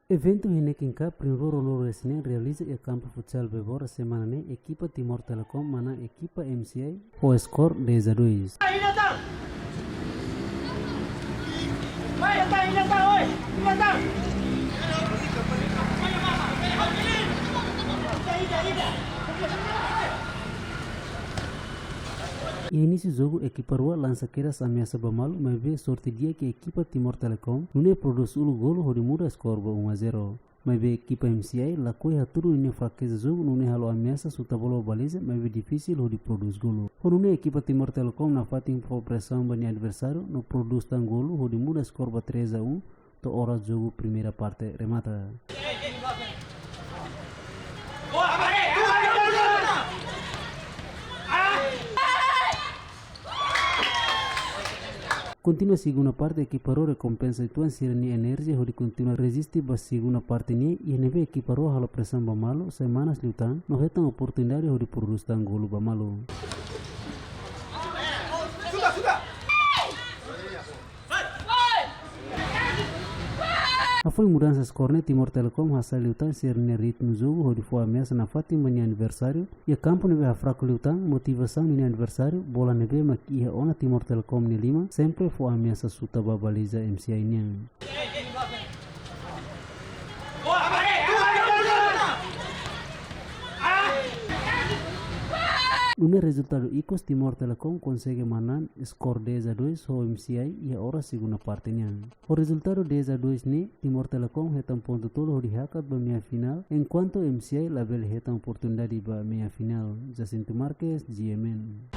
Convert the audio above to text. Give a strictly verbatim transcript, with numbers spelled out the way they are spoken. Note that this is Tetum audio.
Eventu Heineken Cup rihun rua ruanulu-resin-neen realiza iha kampu futsal Bebora semana ne'e, ekipa Timor Telecom manán ekipa M C I ho skor dez a dois. Iha inísiu jogu ekipa rua lansa kedas ameasa ba malu, maibé sorte di'ak ekipa Timor Telecom nune'e prodús uluk golu hodi muda skor ba um a zero. Maibé ekipa M C I lakohi hatudu ninia frakeza jogu, nune'e halo ameasa suta bola ba baliza, maibé difisil hodi prodús golu. Ho nune'e ekipa Timor Telecom nafatin fó presaun ba nia adversáriu no prodús tan golu hodi muda skor ba três a um, to'o oras jogu primeira parte remata. Kontinua segunda parte, ekipa rua rekompensa uitoan sira-nia enerjia hodi kontinua reziste ba segunda parte nian, iha ne'ebé ekipa rua halo presaun ba malu, sai manas liután, no hetan oportunidade hodi prodús tan golu ba malu. Hafoin mudansa skor ne'e, Timor Telecom hasa'e liután sira-nia ritmu jogu hodi fó ameasa nafatin ba nia adversáriu. Iha kampu ne'ebé hafraku liután, motivasaun ninia adversáriu, bola ne'ebé mak iha ona Timor Telecom nia liman, sempre fó ameasa suta ba baliza M C I nian. Nune'e rezultadu ikus, Timor Telecom konsege manán skor dez a dois ho M C I iha oras segunda parte nian. Ho rezultadu dez a dois ne'e, Timor Telecom hetan pontu tolu hodi hakat ba meia finál, enkuantu M C I labele hetan oportunidade ba meia finál. Jacinto Marques, G M N.